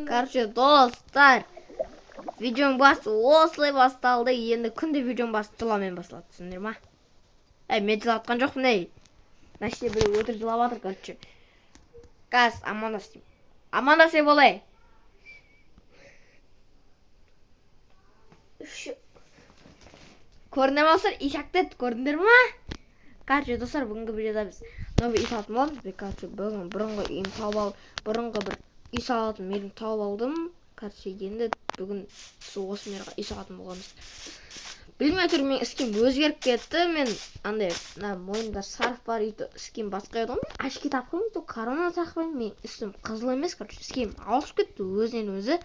Короче, достар, видеоның басы осылай басталды. Енді күнде видеоның басы жылаумен басталады, түсіндіңдер ма? Әй, мен жылап жатқан жоқпын, ей. Мына жерде біреу өтірік жылап жатыр, короче. Қазір амандас деймін. Амандас ей болай. Көрдіңдер ма, достар? Ишак деді, көрдіңдер ма? Короче, достар, бүгінгі видеода біз новый үй салатын боламыз. Мен, короче, бүгін бұрынғы үйім тауып ал, бұрынғы бір үй салатын жерімді тауып алдым. Короче, енді бүгін сол осы мирға үй салатын боламыз. Білмей тұрмын, менің скин өзгеріп кетті. Мен андай мына мойнымда шарф бар, үй скин басқа еді ғой. Мен очки тақпаймын, то корона тақпаймын. Мен үстім қызыл емес, короче, скин ауысып кетті өзінен өзі.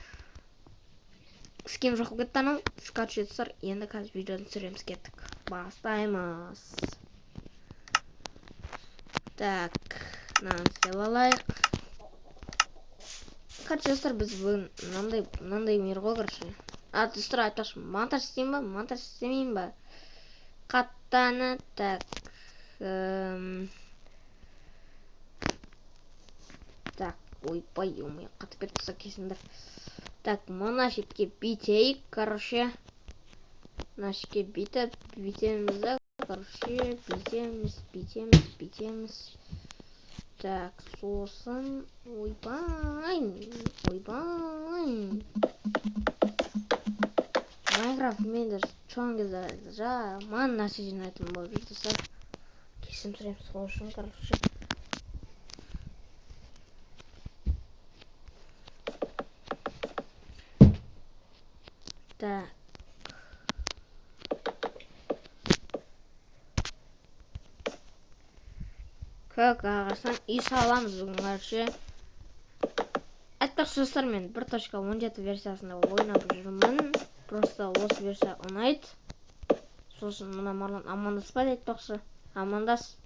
Скин жоқ болып кетті анау. Короче, достар, енді қазір видеоны түсіреміз, кеттік. Бастаймыз. Так, мынаны істеп алайық. Короче, достар, біз бүгін мынандай мынандай мир ғой, короче. А, достар, айтпақшы, монтаж істеймін ба, монтаж істемеймін ба? Қаттаны, так. Так, ойбай, ой, қатып кетті, достар, кешіріңдер. Так, мына шетке бүйтейік, короче. Мына шетке бүйтіп, бүйтеміз да, короче, бүйтеміз, бүйтеміз, бүйтеміз. Так, сосын, ойбай, ойбай. Майнкрафт мен де соңғы кезде жаман нәрсе жинайтын болып жүр, достар. Кешірім сұраймын сол үшін, короче. Так. Көк ағаштан үй саламыз бүгін, короче. Айтпақшы, достар, мен 1.17 версиясында ойнап жүрмін. Просто осы версия ұнайды. Сосын мына Марлан амандаспайды, айтпақшы. Амандас.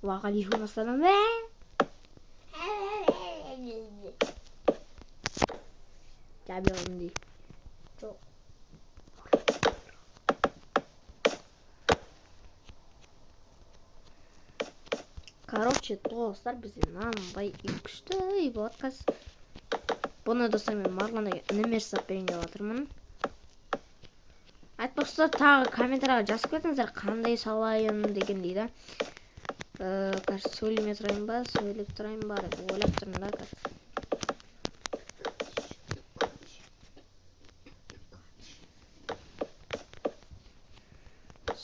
Уағалейкум ассалам. Жабиялым дей. Жоқ. Короче, достар, бізде мынандай үй, күшті үй болады қазір. Бұны, достар, мен Марлан деген ініме жасап берейін деп жатырмын. Айтпақшы, тағы комментарийға жазып кетіңіздер, қандай салайын дегендей да. Қазір сөйлемей тұрайын ба, сөйлеп тұрайын ба деп ойлап тұрмын да қазір.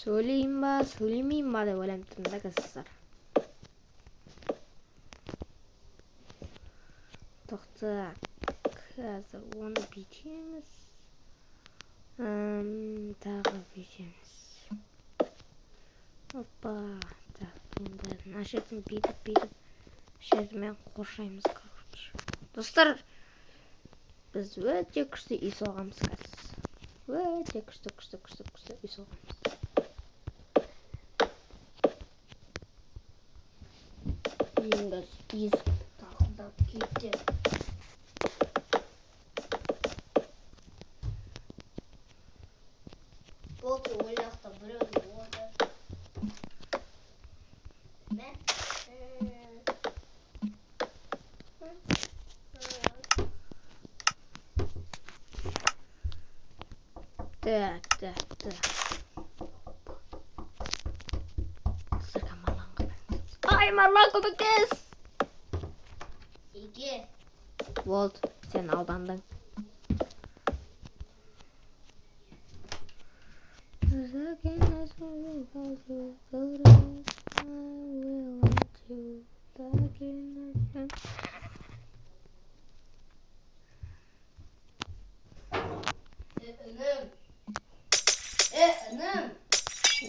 Сөйлейін ба, сөйлемейін ба деп ойланып тұрмын да қазір, достар. Тоқта, қазір оны бүйтеміз. Тағы бүйтеміз. Опа, так, енді мына жерден бүйтіп, бүйтіп, жермен қоршаймыз, короче. Достар, біз өте күшті үй соғамыз қазір. Өте күшті, күшті, күшті, күшті үй соғамыз. Енді есік тақылдап кетті. Болды, ол жақта біреу отыр. Мә. Так, так, так. Достар, Марланға барамыз. Ай, Марлан, көмектес! Неге? Болды, сен алдандың. Інім. Інім.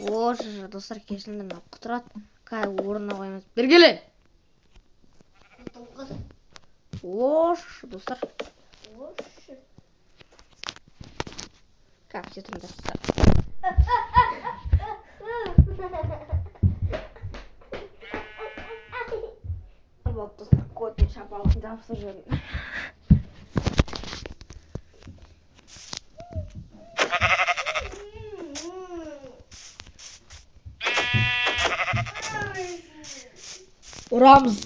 Ошо, достар, кешіріңдер, мынау құтырады. Қазір орнына қоямыз. Бері. Тоғыз. Ош, достар. Ош. Как все тұрыңдар, достар. Вот, достар, көтіне шапалғын жабысып жүрмін. Ұрамыз.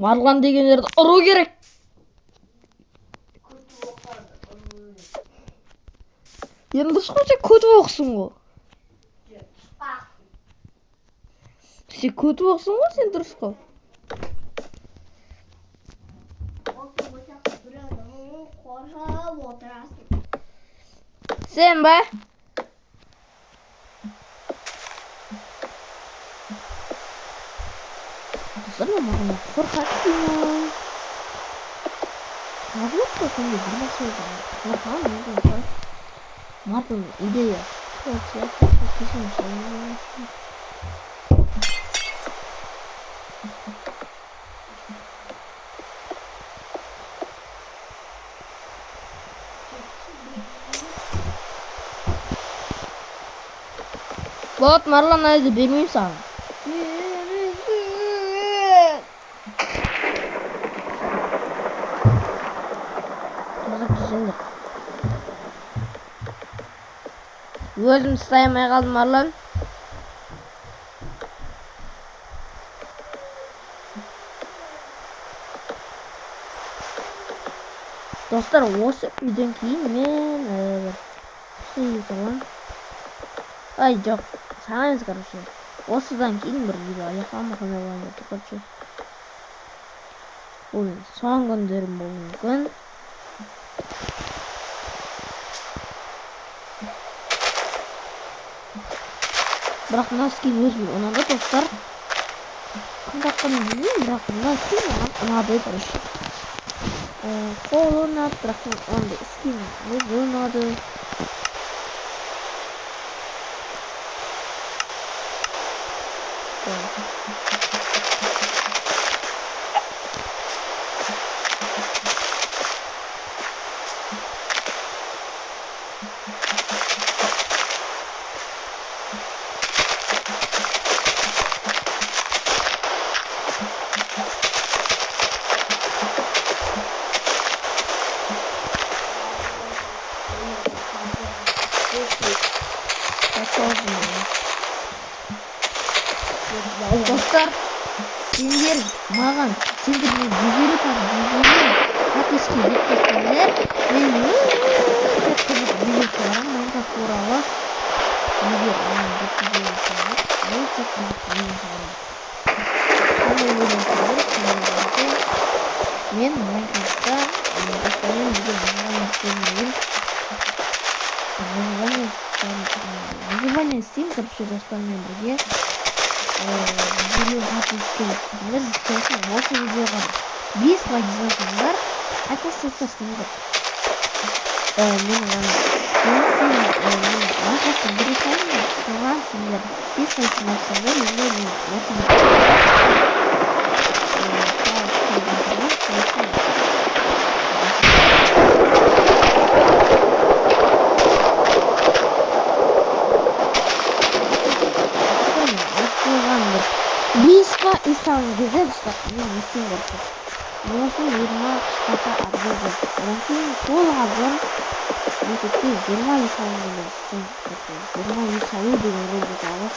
Марлан дегендерді ұру керек. Енді дұрыс қой, сен көтіп оқысың ғой. Сен көтіп оқысың ғой, сен дұрыс қой. Сен ба? Достар, мен маған қорқады. Табылып па сондай бір нәрсе, қорқамын мен. Мартин идеясы. Болат, Марлан әлі бермеймін саған. Достар, өзім ұстай алмай қалдым, Марлан. Достар, осы үйден кейін мен бір үй саламын. Ай, жоқ, саламыз, короче. Осыдан кейін бір үйді аяқтамай қоймай болайын деп тұр, короче. Бұл менің соңғы күндерім болуы мүмкін. Бірақ мына скин өзіме ұнады, достар. Кім таққанын білмеймін, бірақ мына скин маған ұнады, короче. Қол ұнады, бірақ ондай скин өзі ұнады. Достар, сендер маған, сендер мен 150 подписчикке жеткізсеңдер, мен өте қызық видео шығарамын Майнкрафт туралы. Егер маған жеткізсеңдер, өте қызық видео шығарамын. Қандай ойлайсыңдар, сондай. Мен Майнкрафтта достармен бірге выживание істеймін. Выживание істеймін, короче, достармен бірге. Видео подписчикке жеткізсеңдер, сосын осы видеоға 5 лайк жазсаңдар, айтпақшы, достар, сендер мен Майнкрафттан бір салдым, соған сендер 5 лайк жазсаңдар, енді мен осы бесқа үй салған кезде, достар, мен не істеймін, короче. Осы 20 қысқаша обзор болды. Одан кейін толық обзор есепте 20 үй салған кезде істеймін, короче. 20 үй салу деген ролик туралы.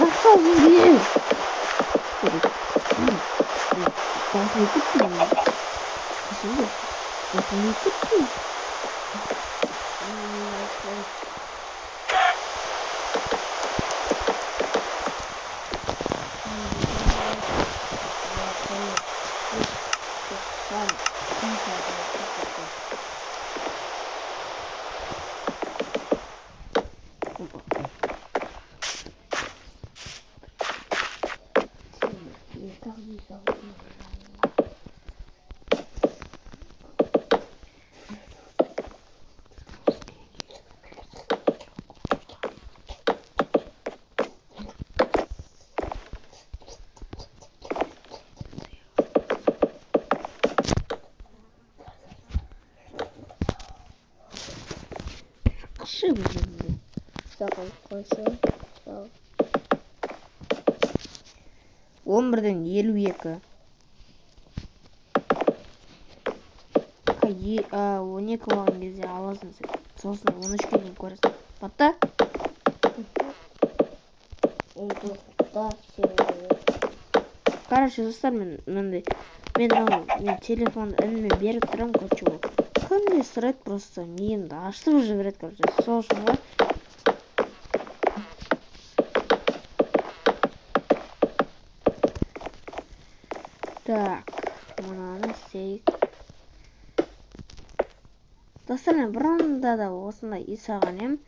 Жақсы аузын бер. Басын кетті. Басын кетті. Қойшы. 11:52. 12 болған кезде аласың сен. Сосын 13-ке дейін көресің. Батта? Тоқта сен. Короче, достар, мен мынандай мен мынау мен телефонды ініме беріп тұрамын, короче, ол күнде сұрайды, просто миымды ашытып жібереді, короче, сол үшін ғой. Так, мынаны істейік. Достар, мен бұрында да осындай үй салған едім.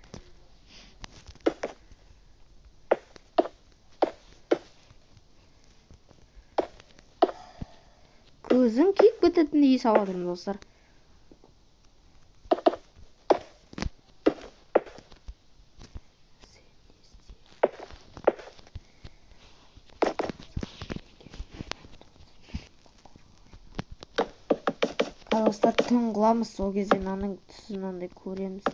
Көзім күйіп кететіндей үй салып жатырмын, достар. Достар, түн қыламыз, сол кезде мынаның түсін мынандай көреміз.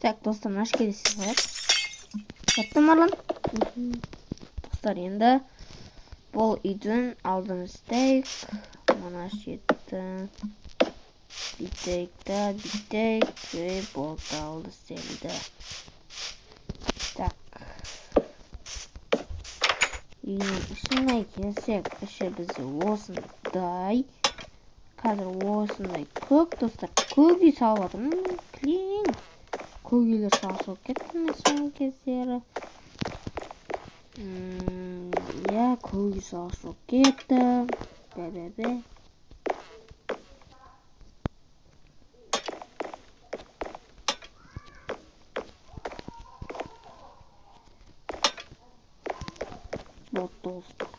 Так, достар, мына жерге де істеп қояйық. Кеттім, Марлан. Достар, енді бұл үйдің алдын істейік. Мына шетін бүйтейік та, бүйтейік. Ve болды, алды істелді. Так. Үйдің ішіне келсек, іші бізде осындай. Қазір осындай көк, достар, көк үй салып жатырмын. Клин. Көк үйлер салып кеттім мен соңғы кездері. Иә, көк үй салып кетті. Бә-бә-бә. Вот, достар.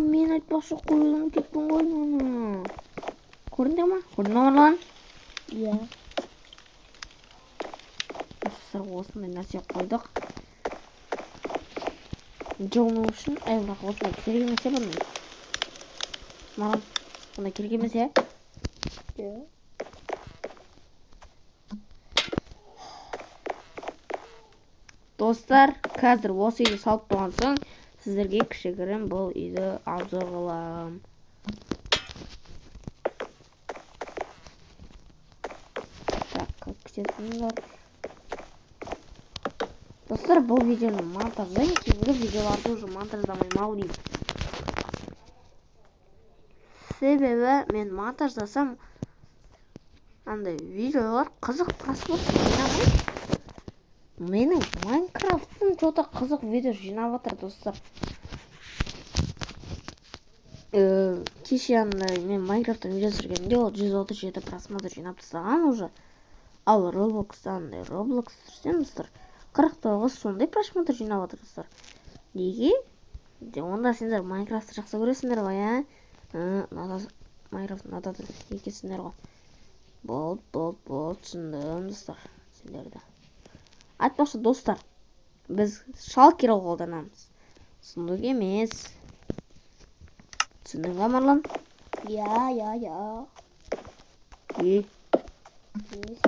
Мен айтпақшы қойылым кеттім ғой мұны. Көрдіңдер ма? Көрдің бе, Марлан? Иә. Достар, осындай нәрсе қойдық. Жылыну үшін, бірақ осындай керек емес иә бұның. Маған бұндай керек емес иә? Иә. Достар, қазір осы үйді салып болған соң сіздерге кішігірім бұл үйді обзор қыламын. Так, күтесіңдер. Достар, бұл видеоны монтаждаймын, кейінгі видеоларды уже монтаждамаймын ау деймін. Себебі мен монтаждасам андай видеолар қызық просмотр жинамайды. Менің Майнкрафтым что-то қызық видео жинап жатыр, достар. Кеше андай мен Майнкрафттан видео түсіргенімде ол 137 просмотр жинап тастаған уже. Ал Роблокста андай Роблокс түсірсем, достар, 49 сондай просмотр жинап жатыр, достар. Неге? Де, онда сендер Майнкрафтты жақсы көресіңдер ғой, ә? Майнкрафт ұнатады екенсіңдер ғой. Болды, болды, болды, түсіндім, достар, сендерді. Айтпақшы, достар, біз шалкер қолданамыз. Сундук емес. Түсіндің ба, Марлан? Иә, иә, иә. Е. Емес.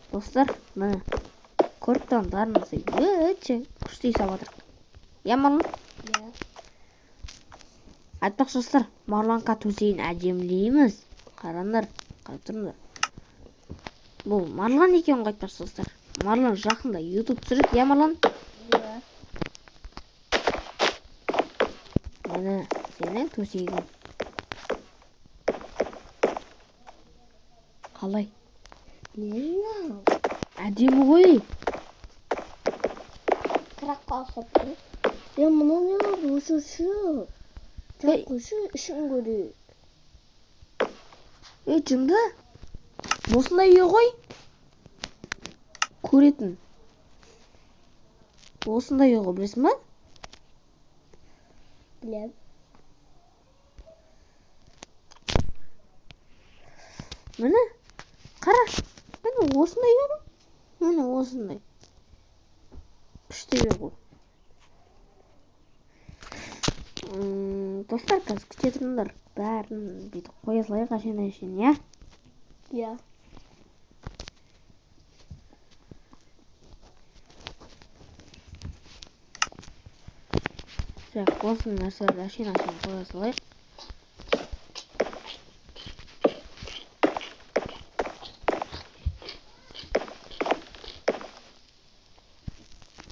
Достар, міне көріп тұрғандарыңыздай өте күшті үй салып жатырмық. Иә, Марлан? Иә. Айтпақшы, достар, Марланға төсегін әдемілейміз. Қараңдар, қарап тұрыңдар. Бұл Марлан екен ғой, айтпақшы, достар. Марлан жақында YouTube түсіреді, иә, Марлан? Иә. Міне, сенің төсегің. Қалай? Не знаю. Әдемі ғой. Краққа ұқсап тұр. Е, мына не бар? Осы. Ей. Так, қойшы, ішін көрейік. Ей, жынды. Осындай үй ғой. Көретін. Осындай үй ғой, білесің ба? Білем. Міне. Қара. Міне осындай үй ғой. Міне осындай. Күшті үй ғой. Достар, қазір күте тұрыңдар. Бәрін бүйтіп қоя салайық әшейін әшейін, иә? Иә. Так, осы нәрселерді әшейін әшейін қоя салайық.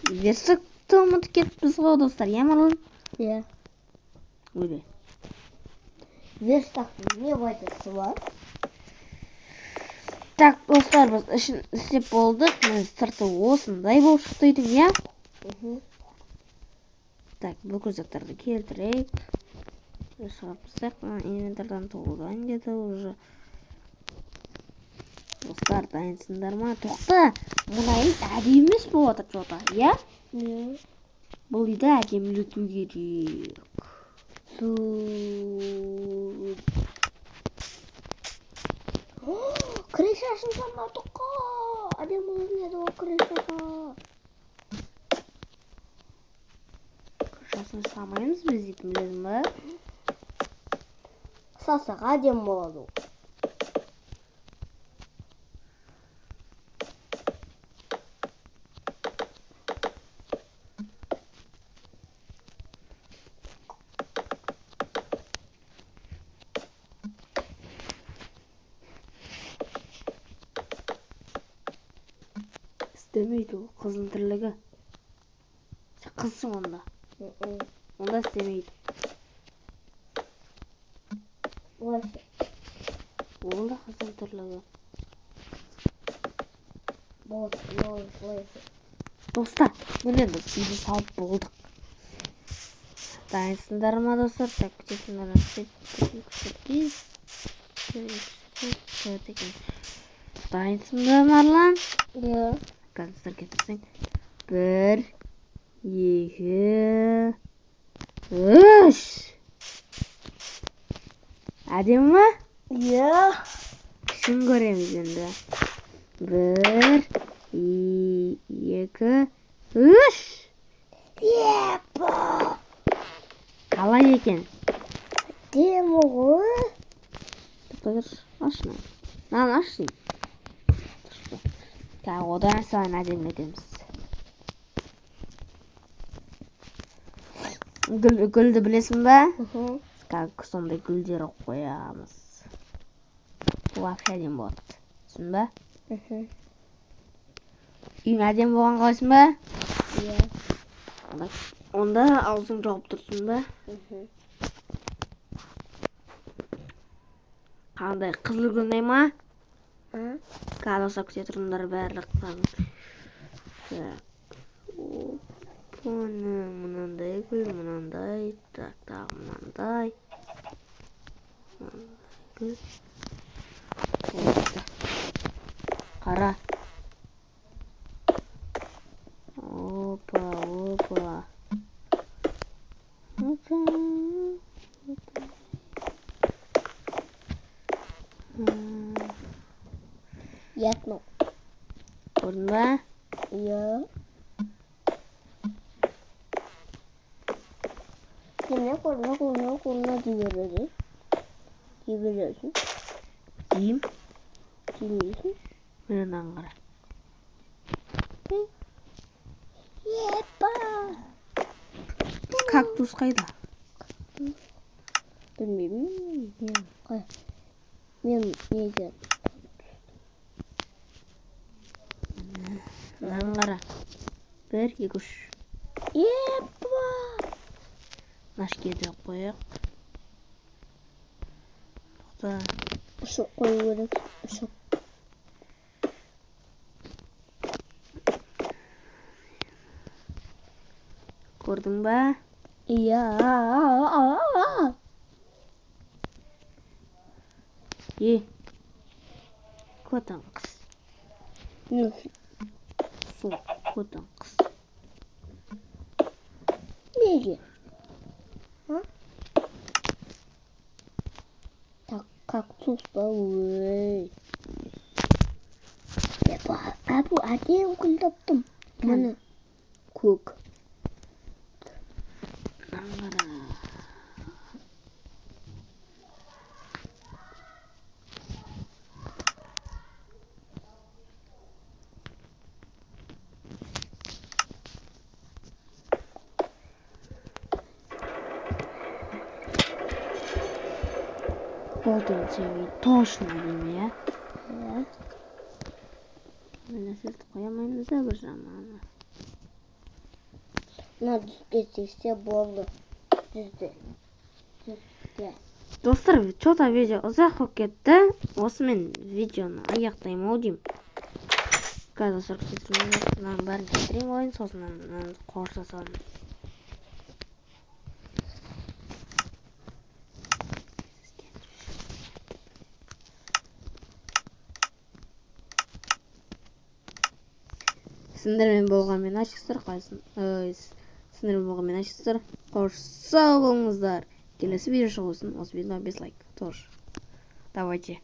Верстакты ұмытып кетіппіз ғой, достар, иә, Марлан? Иә. Ойбай. Верстақтың не пайдасы бар? Так, достар, біз ішін істеп болдық. Міне сырты осындай болып шықты үйдің, иә? Мхм. Так, бүкіл заттарды келтірейік. Шығарып тастайық. Мына инвентардан толған деді уже. Достар, дайынсыңдар ма? Тоқта, мына үй әдемі емес болып жатыр что-то, иә? Иә. Бұл үйді әдемілету керек. Су. Крышасын самадық қой. Әдемі көрінеді ол крышасы. Крышасын салмаймыз біз дейтін, білесің ба? Салсақ әдемі болады ол. Істемейді ол, қыздың тірлігі. Сен қызсың онда. Онда істемейді. Олайша. Ол да қыздың тірлігі. Болады, олайша. Достар, міне біз үйді салып болдық. Дайынсыңдар ма, достар? Так, күтесіңдер. 1, 2, 3, 4, 5, 4 екен. Дайынсың ба, Марлан? Иә. Қазір кетірсең. 1, 2, 3. Әдемі ма? Иә. Ішін көреміз енді. 1, 2, 3. Епа. Қалай екен? Әдемі ғой. Тоқта тұршы. Аш мынаны. Мынаны аш деймін. Так, одан сайын әдемілетеміз. Гүл, гүлді білесің ба? Мхм. Как сондай гүлдер қоямыз. Вообще әдемі болады. Түсіндің ба? Мхм. Үйің әдемі болған қалайсың ба? Иә. Онда аузың жауып тұрсың ба? Мхм. Қандай қызыл гүл ұнай ма? А? Қазір күте тұрыңдар барлықтарың. Так. Опаны, мынандай гүл, мынандай, так, тағы мынандай. Мынандай гүл. Болды. Қара. Опа, опа. Опа. Опа. Ясно. Көрдің ба? Иә. Немене қолына қолына қолына дей береді? Дей бересің? Деймін. Демейсің? Міне мынаны қара. Епа. Кактус қайда? Білмеймін. Мен қай? Мен неге? Мынаны қара. 1, 2, 3. Епа. Мына жерге де қояйық. Тоқта. Ұшық қою керек. Ұшық. Көрдің ба? Иә. Е. Көтің қыс. Не? Су, көтің қыс. Неге? А? Так, кактус па, ой. Әбу, әдемі гүл таптым. Міне. Көк. Мынаны қара. Болды, енді сен үй точно әдемі, иә? Иә. Мына нәрселерді қоя алмаймыз да бір жаманы. Мына түске тисе болды. Түсті. Түсті. Достар, что-то видео ұзақ болып кетті. Осымен видеоны аяқтаймын ау деймін. Қазір, достар, күте тұрыңыздар. Мынаның бәрін кетірейін қояйын, сосын мынаны қорша саламын. Сендермен болған мен, Ашықсыздар, қалайсың? Ой, сендермен болған мен, Ашықсыздар. Қош, сау болыңыздар. Келесі видео шығу үшін осы видеоға 5 лайк тоже. Давайте.